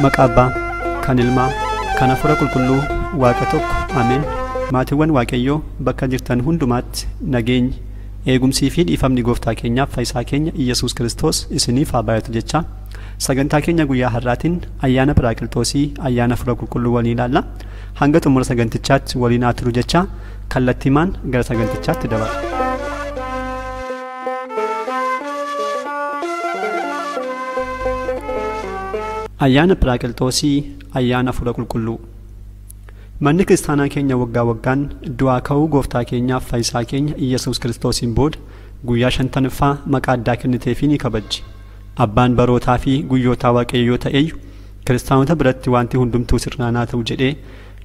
Maqaa Abbaa, kan Ilmaa, kan Hafuura Qulqulluu, Waaqa tokko, Ameen. Maatiiwwan Waaqayyoo bakka jirtan hundumaatti nageenyi, eegumsii fi dhiifamni gooftaa keenyaaf fayyisaa keenya Iyyasuus Kiristoos isiniif haa baay'atu jecha sagantaa keenya guyyaa har'aatiin ayyaana Piraaqiltoosii ayyaana Hafuura Qulqulluu waliin ilaalla. Hanga xumura sagantichaatti waliin haa turu jecha kallattiimaan gara sagantichaatti dabarra. Ayyaana Piraaqiltoosii ayyaana Hafuura Qulqulluu. Manni kiristaanaa keenya waggaa waggaan du'aa ka'uu gooftaa keenyaaf fayyisaa keenya Iyyasuus Kiristoosiin booda guyyaa 50ffaa maqaa addaa kenniteefii ni kabajji. Abbaan barootaa fi guyyootaa Waaqayyoo ta'eyyuu kiristaanota biratti wanti hundumtuu sirnaan haa ta'u jedhee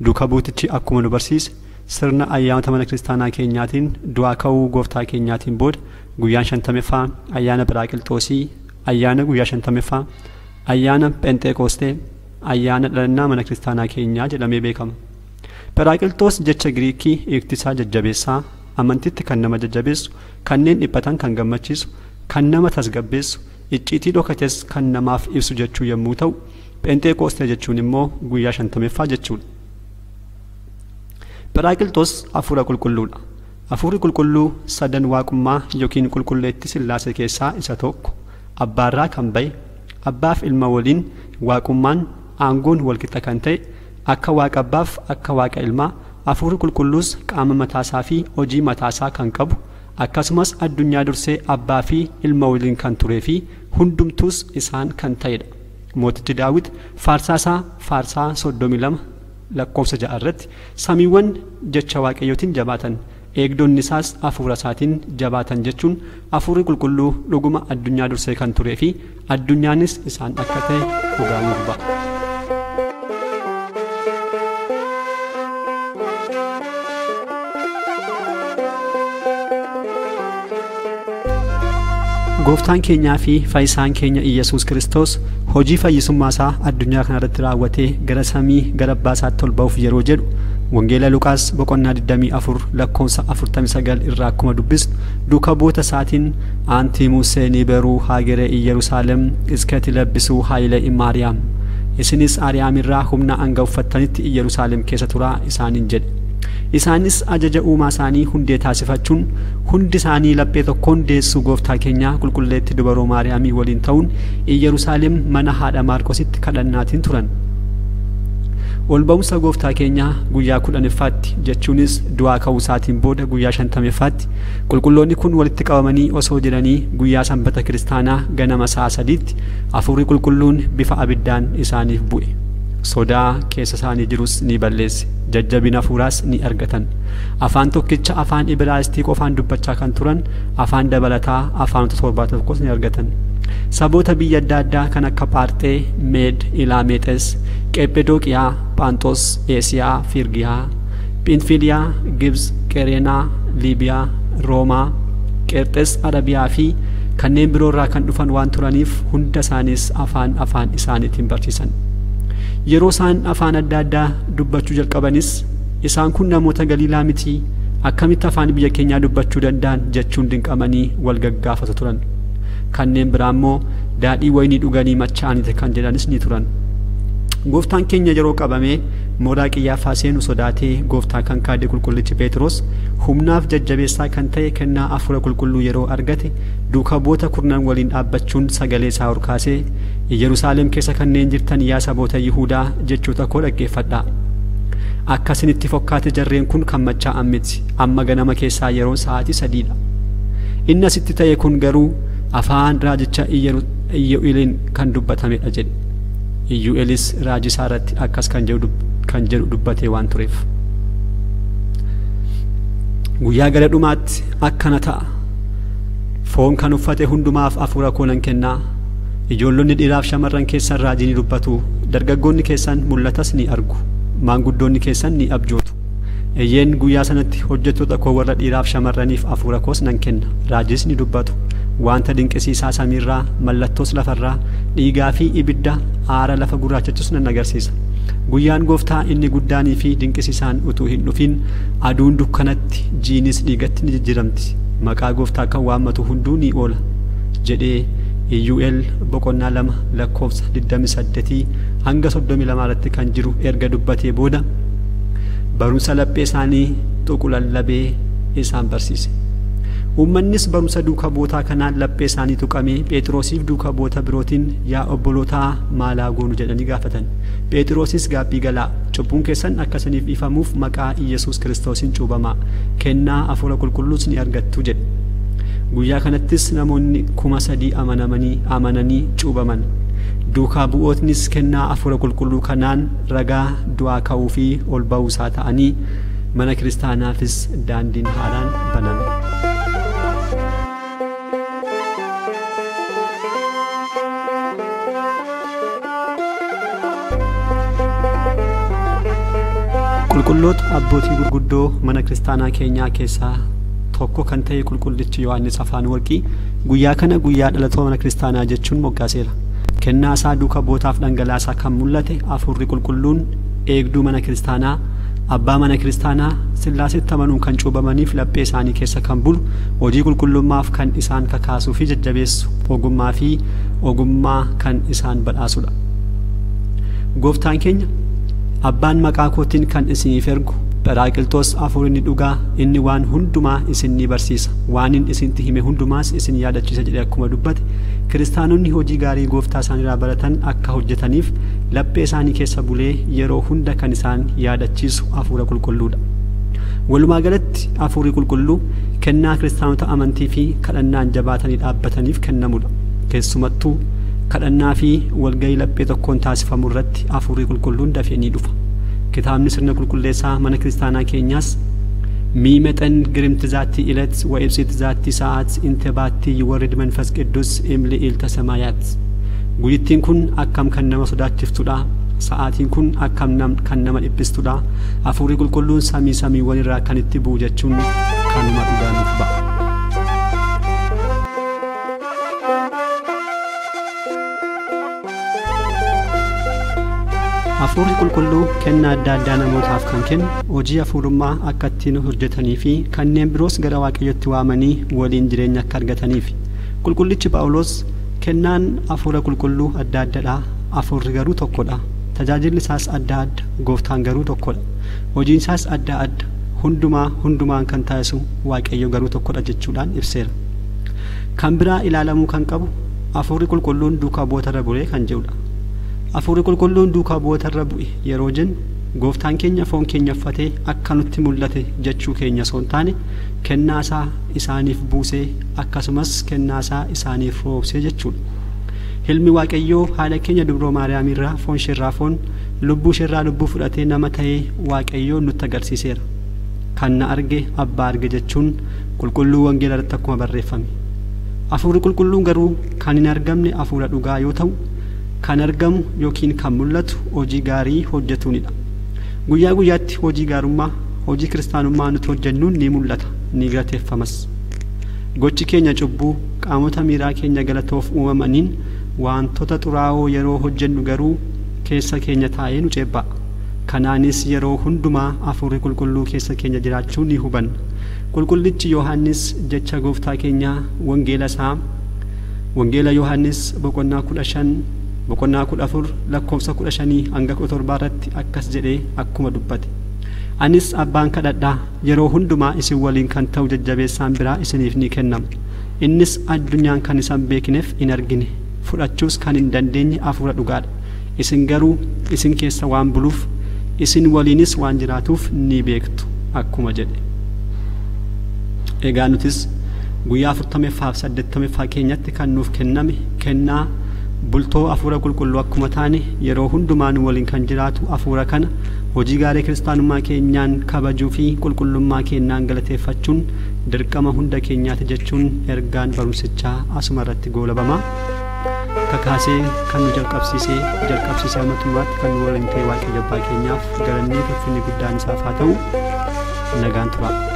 duuka buutichi akkuma nu barsiise sirna ayyaanota mana kiristaanaa keenyaatiin du'aa ka'uu gooftaa keenyaatiin booda guyyaan 50ffaa ayyaana Piraaqiltoosii, ayyaana guyyaa 50ffaa, ayyaana Phenxeqoostee, ayyaana dhalannaa mana kiristaanaa keenyaa jedhamee beekama. Piraaqiltoos jecha Giriikii hiiktisaa jajjabeessaa, amantitti kan nama jajjabeessu, kanneen dhiphatan kan gammachiisu, kan nama tasgabbeessu, icciitii dhokates kan namaaf ibsu jechuu yommuu ta'u, Phenxeqoostee jechuun immoo guyyaa 50ffaa jechuudha. Piraaqiltoos Hafuura Qulqulluudha. Hafuurri Qulqulluu sadan waaqummaa yookiin qulqulleetti Sillaasee keessaa isa tokko, Abbaarraa kan ba'e, Abbaaf ilma waliin waaqummaan aangoon walqixa kan ta'e, akka Waaqa Abbaaf akka Waaqa Ilmaa, Hafuurri Qulqulluus qaama mataasaa fi hojii mataasaa kan qabu, akkasumas addunyaa dursee Abbaa fi ilma waliin kan turee fi hundumtuus isaan kan ta'edha. Mootichi Daawit faarsaasaa faarsaa 32 lakkoofsa 6 irratti samiiwwan jecha Waaqayyootiin jabaatan, eegdonni isaas hafuura isaatiin jabaatan jechuun Hafuurri Qulqulluu dhuguma addunyaa dursee kan turee fi addunyaanis isaan akka ta'e dhugaa nuuf ba'a. Gooftaan keenyaa fi fayyisaan keenya Iyyasuus Kiristoos hojii fayyisummaa isaa addunyaa kanarratti raawwatee gara samii gara abbaa isaatti ol ba'uuf yeroo jedhu Wangeela Luqaas boqonnaa 24 lakkoofsa 49 irraa akkuma dubbisnu duuka bu'oota isaatiin aantii Musee ni beruu haagere Iyyerusaalem iskati labbisuu haayile Maariyaam isinis Ariyaam irraa humna hanga uffattanitti Iyyerusaalem keessa turaa isaaniin jedhe. Isaanis ajaja uumaa isaanii hundee taasifachuun hundi isaanii laphee tokkoon deessuu gooftaa keenyaa qulqulleetti dubaroo Maariyaamii waliin ta'uun Iyyerusaalem mana haadha Maarqositti kadhannaatiin turan. Ol ba'umsa gooftaa keenyaa guyyaa 10ffaatti jechuunis du'aa ka'uu isaatiin booda guyyaa 50ffaatti qulqulloonni kun walitti qabamanii osoo jiranii guyyaa sanbata kiristaanaa ganama sa'a 3tti Hafuurri Qulqulluun bifa abiddaan isaaniif bu'e. Sodaa keessa isaanii jirus ni balleesse, jajjabina hafuuraas ni argatan. Afaan tokkicha afaan Ibraayisxii qofaan dubbachaa kan turan afaan dabalataa afaanota 71 ni argatan. Saboota biyya adda addaa kan akka Phaarxee, Meed, Ilaameexes, Qephedooqiyaa, Phaanxos, Eesiyaa, Fiirgiyaa, Phinfiliyaa, Gibs, Qereenaa, Liibiyaa, Roomaa, Qerxes, Arabiyaa fi kanneen biroo irraa kan dhufan waan turaniif hunda isaanis afaan afaan isaaniitiin barsiisan. Yeroo isaan afaan adda addaa dubbachuu jalqabanis isaan kun namoota Galiilaa miti, akkamitti afaan biyya keenyaa dubbachuu danda'an jechuun dinqamanii wal gaggaafatu turan. Kanneen biraa immoo daadhii wayinii dhuganii machaa'aniiti kan jedhanis ni turan. Gooftaan keenya yeroo qabamee mooraa Qiyyaafaa seenu sodaatee gooftaa kan kaade qulqullichi Phexros humnaaf jajjabeessaa kan ta'e kennaa Hafuura Qulqulluu yeroo argate duuka bu'oota kurnan waliin dhaabbachuun sagalee isaa ol kaasee Iyyerusaalem keessa kanneen jirtan yaa saboota Yihuudaa jechoota koo dhaggeeffadhaa. Akka isinitti fokkaate jarreen kun kan machaa'an miti. Amma ganama keessaa yeroon sa'aatii 3dha. Inni asitti ta'e kun garuu afaan raajicha Iyyu'eliin kan dubbatamedha jedhe. Iyyu'elis raajii isaa irratti akkas kan jedhu dubbatee waan tureef. Guyyaa gara dhumaatti akkana ta'a. Foon kan uffate hundumaaf hafuura koo nan kennaa. Ijoollonni dhiiraaf shamarran keessan raajii ni dubbatu. Dargaggoonni keessan mul'atas ni argu. Maanguddoonni keessan ni abjootu. Eeyyeen guyyaa sanatti hojjettoota koo warra dhiiraaf shamarraniif hafuura koos nan kenna. Raajiis ni dubbatu. Wanta dinqisiisaa samiirraa, mallattoos lafarraa, dhiigaa fi ibidda aara lafa gurraachachus nan agarsiisa. Guyyaan gooftaa inni guddaanii fi dinqisiisaan utuu hin dhufin aduun dukkanatti, jiinis dhiigatti ni jijjiiramti. Maqaa gooftaa kan waammatu hunduu ni oola jedhee Iyyu'eel boqonnaa 2 lakkoofsa 28 hanga 32 irratti kan jiru erga dubbatee booda barumsa laphee isaanii tuqu lallabee isaan barsiise. Uummannis barumsa duuka bu'ootaa kanaan laphee isaanii tuqamee Phexrosiif duuka bu'oota birootiin yaa obbolootaa maalaa goonu jedhanii gaafatan. Phexrosis gaabbii galaa, cubbuun keessan akka isiniif dhiifamuuf maqaa Iyyasuus Kiristoosiin cuubamaa, kennaa Hafuura Qulqulluus ni argattu jedhe. Guyyaa kanattis namoonni 3,000 amananii cuubaman. Duukaa bu'ootnis kennaa Hafuura Qulqulluu kanaan ragaa du'aa ka'uu fi ol ba'uusaa ta'anii mana kiristaanaafis daandiin haaraan baname. Qulqulloota abbootii gurguddoo mana kiristaanaa keenyaa keessaa tokko kan ta'e Qulqullichi Yohaannis Afaan Warqii guyyaa kana guyyaa dhalatoo mana kiristaanaa jechuun moggaaseera. Kennaa isaa duuka bu'ootaaf dhangalaasaa kan mul'ate Hafuurri Qulqulluun eegduu mana kiristaanaa, abbaa mana kiristaanaa, Sillaasetti amanuun kan cuubamaniif laphee isaanii keessa kan bulu, hojii qulqullummaaf kan isaan kakaasuu fi jajjabeessu, ogummaa fi ogummaa kan isaan badhaasudha. Gooftaan keenya abbaan maqaa kootiin kan isiniif ergu Pharaaqiltoos hafuurri dhugaa inni waan hundumaa isin ni barsiisa, waan inni isinitti hime hundumaas isin yaadachiisa jedhee akkuma dubbate, kiristaanonni hojii gaarii gooftaa isaaniirraa baratan akka hojjetaniif laphee isaanii keessa bulee yeroo hunda kan isaan yaadachiisu Hafuura Qulqulluudha. Walumaa galatti Hafuurri Qulqulluu kennaa kiristaanota amantii fi kadhannaan jabaatanii dhaabbataniif kennamudha. Keessumattuu kadhannaa fi walgahii laphee tokkoon taasifamu irratti Hafuurri Qulqulluun dafee ni dhufa. Kitaabni sirna qulqulleessaa mana kiristaanaa keenyaas ሚመጠን ግርምት ዛቲ ዕለት ወኢብሲት ዛቲ ሰዓት እንተ ባቲ ይወርድ መንፈስ ቅዱስ እምልዕልተ ሰማያት። Guyyittiin kun akkam kan nama sodaachiftuudha. Sa'aatiin kun akkam kan nama dhiphistuudha. Hafuurri Qulqulluun samii samiiwwan irraa kan itti bu'u jechuun kanuma dhugaa nuuf ba'a. Hafuurri Qulqulluu kennaa adda addaa namootaaf kan kennu hojii hafuurummaa akka ittiin hojjetanii fi kanneen biroos gara Waaqayyotti waamanii waliin jireenya akka argataniif. Qulqullichi Phaawulos kennaan Hafuura Qulqulluu adda addadha, hafuurri garuu tokkodha. Tajaajilli isaas adda adda, gooftaan garuu tokkodha. Hojiin isaas adda adda, hundumaa hundumaan kan taasisu Waaqayyo garuu tokkodha jechuudhaan ibseera. Kan biraa ilaalamuu kan qabu Hafuurri Qulqulluun duukaa bu'ootarra bu'ee kan jedhudha. Hafuurri Qulqulluun duukaa bu'ootarra bu'e yeroo jennu gooftaan keenya foon keenya uffatee akka nutti mul'ate jechuu keenya osoo hin taane kennaa isaa isaaniif buusee akkasumas kennaa isaa isaaniif roobsee jechuudha. Ilmi Waaqayyoo haadha keenya Dubroo Maariyaam irraa foon isheerraa foon, lubbuu isheerraa lubbuu fudhatee nama ta'ee Waaqayyoo nutti agarsiiseera. Kan na arge abbaa arge jechuun qulqulluu wangeela irratti akkuma barreeffame. Hafuurri Qulqulluun garuu kan hin argamne hafuura dhugaa yoo ta'u, kan argamu yookiin kan mul'atu hojii gaarii hojjetuunidha. Guyyaa guyyaatti hojii gaarummaa, hojii kiristaanummaa nuti hojjennuun ni mul'ata, ni galateeffamas. Gochi keenya cubbuu qaamota miiraa keenya galatoof uumamaniin wantoota xuraa'oo yeroo hojjennu garuu keessa keenya taa'ee nu ceebba'a. Kanaanis yeroo hundumaa Hafuurri Qulqulluu keessa keenya jiraachuu ni hubanna. Qulqullichi Yohaannis jecha gooftaa keenyaa wangeela isaa wangeela Yohaannis boqonnaa 15 boqonnaa 14 lakkoofsa 15 hanga 17 irratti akkas jedhee akkuma dubbate. Anis abbaan kadhadhaa yeroo hundumaa isin waliin kan ta'u jajjabeessaan biraa isiniif ni kennama. Innis addunyaan kan isan beekneef hin argine, fudhachuus kan hin dandeenye hafuura dhugaadha. Isin garuu isin keessa waan buluuf, isin waliinis waan jiraatuuf ni beektu akkuma jedhe. Egaa nutis guyyaa 40ffaa fi 80ffaa keenyatti kan nuuf kenname kennaa bultoo Hafuura Qulqulluu akkuma taane yeroo hundumaa nu waliin kan jiraatu hafuura kana hojii gaarii kiristaanummaa keenyaan kabajuu fi qulqullummaa keenyaan galateeffachuun dirqama hunda keenyaati jechuun ergaan barumsichaa asuma irratti goolabama. Kakaasee kan nu jalqabsiisee hamma xumuraatti kan nu waliin ta'e Waaqayyo abbaa keenyaaf galanni fi ulfinni guddaan isaaf haa ta'u. Nagaan turaa.